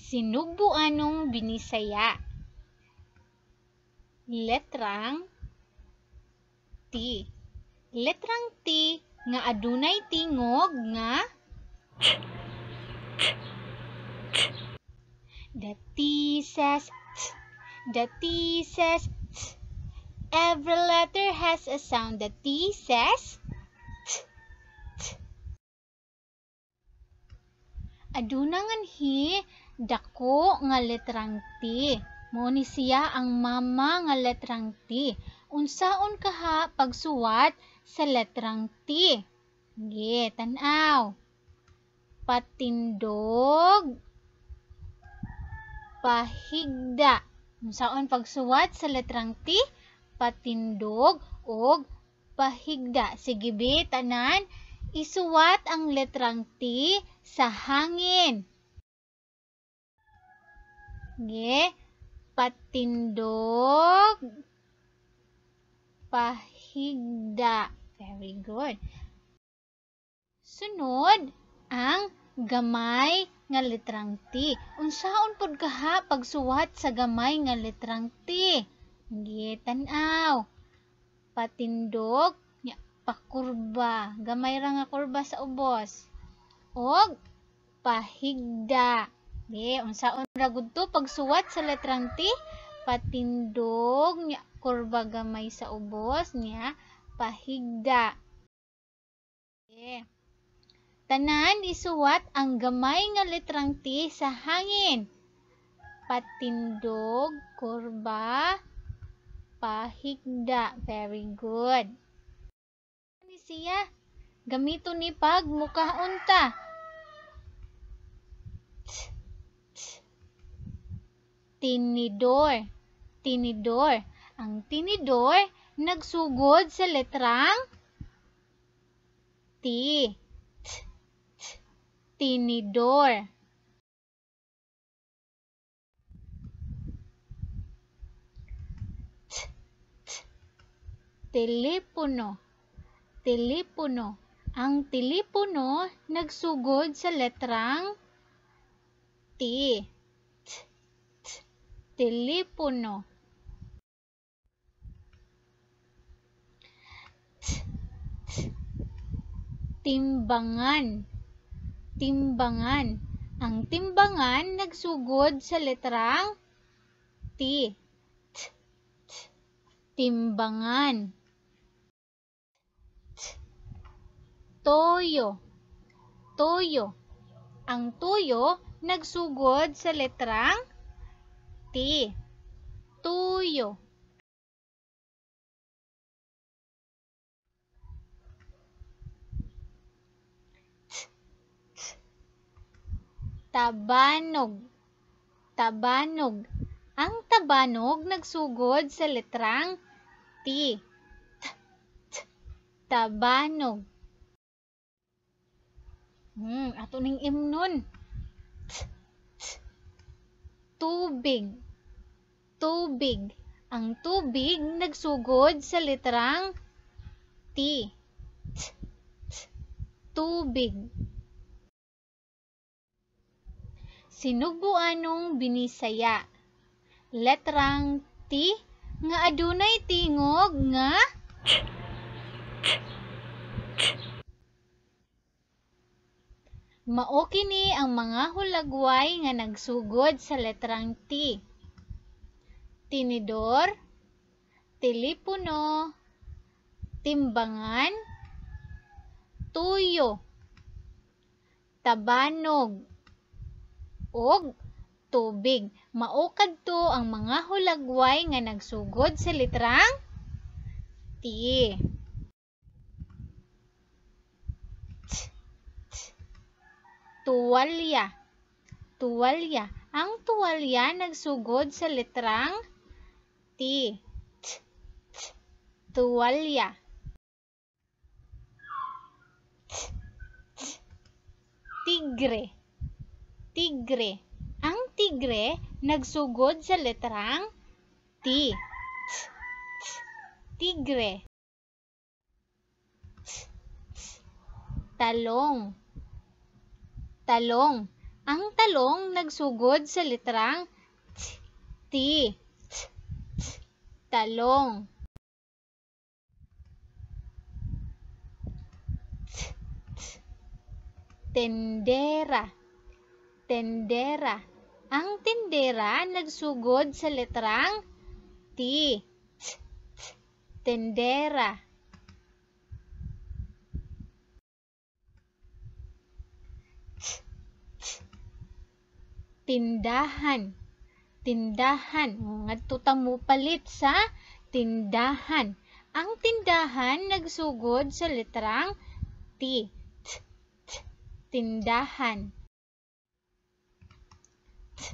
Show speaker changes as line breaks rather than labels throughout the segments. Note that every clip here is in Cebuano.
Sinugbuanong Binisaya. Letrang T. Letrang T nga adunay tingog nga
Ch, ch, ch.
The T says t. The T says t. Every letter has a sound. The T says t, t. Aduna nganhi dako nga letrang T. Mao ni siya ang mama nga letrang T. Unsaon kaha pagsuwat sa letrang T? Sige, tan-aw. Patindog, pahigda. Unsaon pagsuwat sa letrang T? Patindog og pahigda. Sige bi, tanan, isuwat ang letrang T sa hangin. Sige, patindog, pahigda. Very good. Sunod, ang gamay nga letrang T. Unsaon pod kaha pagsuwat sa gamay nga letrang T? Sige, tan-aw. Patindog, nya, pakurba. Gamay ra nga kurba sa ubos. Og pahigda. Sige, unsaon ra gud to pagsuwat sa letrang T? Patindog, nya, kurba gamay sa ubos, nya, pahigda. Sige. Tanan, isuwat ang gamay nga letrang T sa hangin. Patindog, kurba, pahigda. Very good. Ni siya, gamito ni pag mukaon ta. T, t. Tinidor, tinidor. Ang tinidor nagsugod sa letrang T. T, t. Tinidor. T, t. Telepono, telepono. Ang telepono nagsugod sa letrang T. T, t. Telepono. T, t. Timbangan, timbangan. Ang timbangan nagsugod sa letrang T. T, t. Timbangan. T. Toyo, toyo. Ang toyo nagsugod sa letrang T. Tuyo. T, t. Tabanog, tabanog. Ang tabanog nagsugod sa letrang T. T, t. Tabanog. Ato ning imnon. T, t. Tubig, tubig. Ang tubig nagsugod sa letrang T. T, t. Tubig. Sinugbuanong Binisaya. Letrang T nga adunay tingog nga
Ch, ch, ch.
Mao kini ang mga hulagway nga nagsugod sa letrang T. Tinidor, telepono, timbangan, tuyo, tabanog, ug tubig. Mao kadto ang mga hulagway nga nagsugod sa letrang T. T, t. Tuwalya, tuwalya. Ang tuwalya nagsugod sa letrang T. T, t. Tuwalya. T, t. Tigre, tigre. Ang tigre nagsugod sa letrang T. T, t. Tigre. T, t. Talong, talong. Ang talong nagsugod sa litrang T, T, T, T, talong. T, T, tendera, tendera. Ang tendera nagsugod sa litrang T, T, T, tendera. T, T, tindahan, tindahan. Ngadto ta mo palit sa tindahan. Ang tindahan nagsugod sa litrang T, T, T, tindahan. T, T,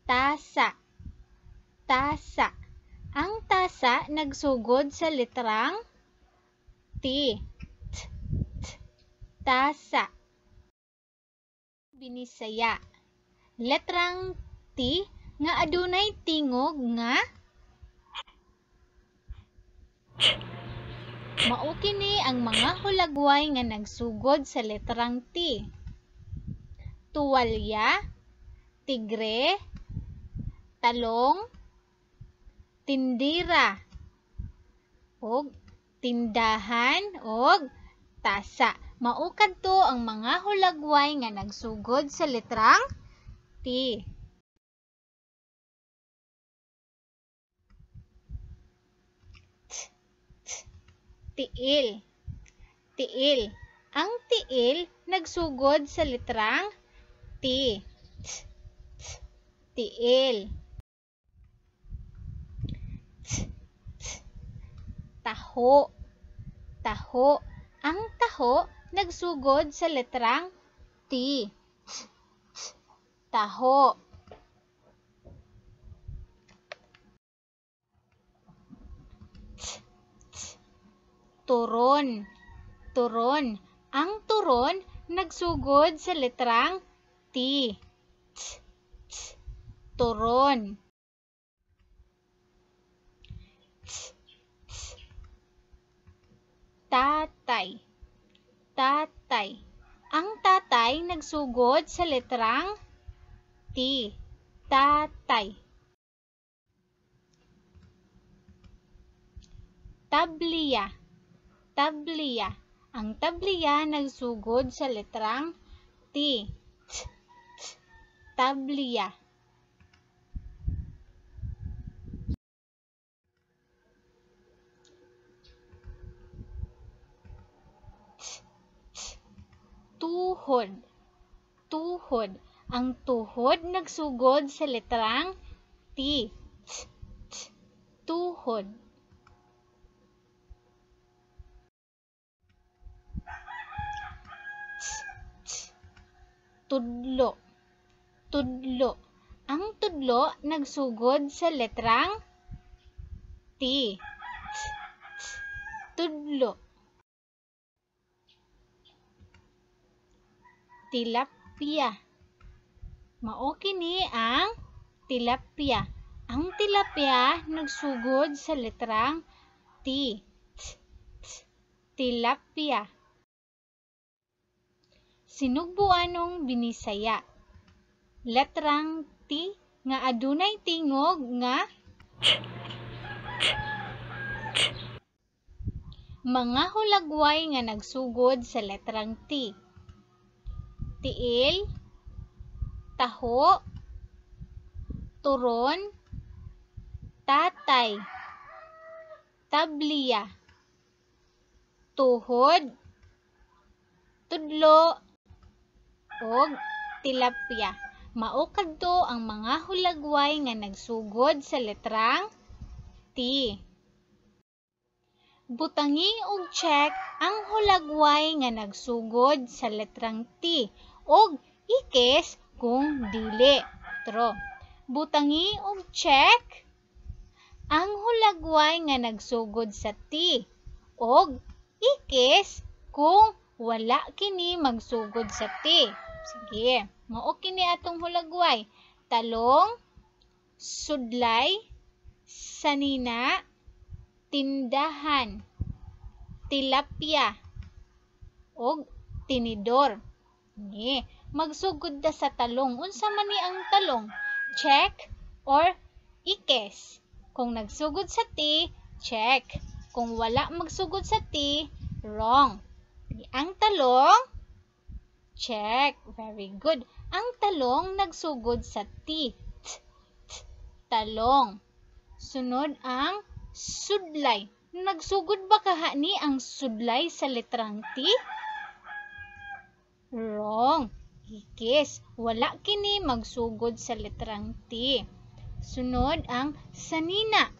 tasa, tasa. Ang tasa nagsugod sa litrang T, T, T, tasa. Binisaya. Letrang T nga adunay tingog nga mao kini ang mga hulagway nga nagsugod sa letrang T. Tuwalya, tigre, talong, tindira, og tindahan, og tasa. Mao kadto ang mga hulagway nga nagsugod sa litrang T. T, T, tiil, tiil. Ang tiil nagsugod sa litrang T. T, T, tiil. T, T, taho, taho. Ang taho nagsugod sa litrang T. T, T, taho. T, T, turon, turon. Ang turon nagsugod sa litrang T. T, T, turon. T, T, tatay, tatay. Ang tatay nagsugod sa litrang T. Tatay. Tabliya, tabliya. Ang tabliya nagsugod sa litrang T. T, T, tabliya. T, T, tuhod, tuhod. Ang tuhod nagsugod sa litrang T. T, T, tuhod. T, T, tudlo, tudlo. Ang tudlo nagsugod sa litrang T. T, T, tudlo. Tilapia. Mao kini ang tilapia. Ang tilapia nagsugod sa litrang T. T, T, tilapia. Sinugbuanong Binisaya. Letrang T nga adunay tingog nga mga hulagway nga nagsugod sa letrang T. Tiil, taho, turon, tatay, tabliya, tuhod, tudlo, og tilapia. Mao kadto ang mga hulagway nga nagsugod sa letrang T. Butangi og check ang hulagway nga nagsugod sa letrang T og ikes kung dili. Tro. Butangi og check ang hulagway nga nagsugod sa T og ikes kung wala kini magsugod sa T. Sige, mao kini atong hulagway. Talong, sudlay, sanina, tindahan, tilapia, og tinidor. Ni, Magsugod ta sa talong. Unsa man ni ang talong? Check or ikes? Kung nagsugod sa T, check. Kung wala magsugod sa T, wrong. Ang talong, check. Very good. Ang talong nagsugod sa T. T, T, talong. Sunod ang sudlay. Nagsugod ba kaha ni ang sudlay sa litrang T? Wrong. Ikis. Wala kini magsugod sa litrang T. Sunod ang sanina.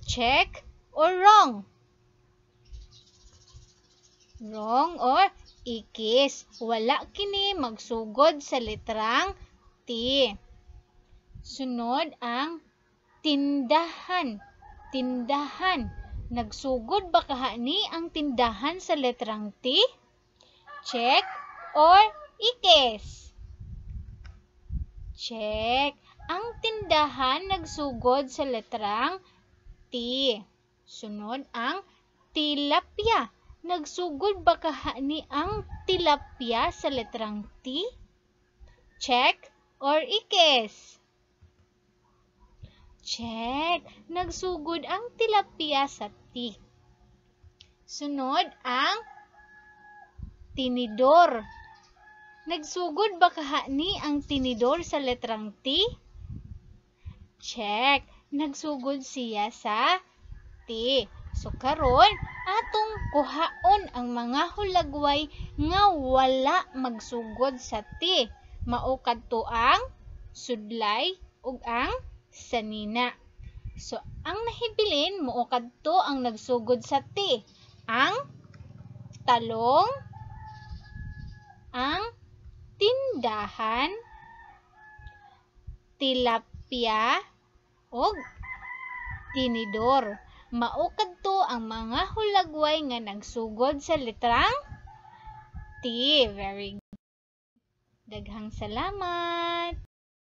Check or wrong? Wrong or ikis. Wala kini magsugod sa litrang T. Sunod ang tindahan. Tindahan. Nagsugod ba kaha ni ang tindahan sa litrang T? Check or ikis? Check. Ang tindahan nagsugod sa litrang T. Sunod ang tilapia. Nagsugod ba kaha ni ang tilapia sa litrang T? Check or ikis? Check. Nagsugod ang tilapia sa T. Sunod ang tinidor. Nagsugod ba kaha ni ang tinidor sa litrang T? Check. Nagsugod siya sa T. So karon atong kuhaon ang mga hulagway nga wala magsugod sa T. Mao kadto ang sudlay ug ang sanina. So ang nahibilin mao kadto ang nagsugod sa T. Ang talong, ang tindahan, tilapia ug tinidor. Mao kadto ang mga hulagway nga nagsugod sa litrang T. Very good. Daghang salamat.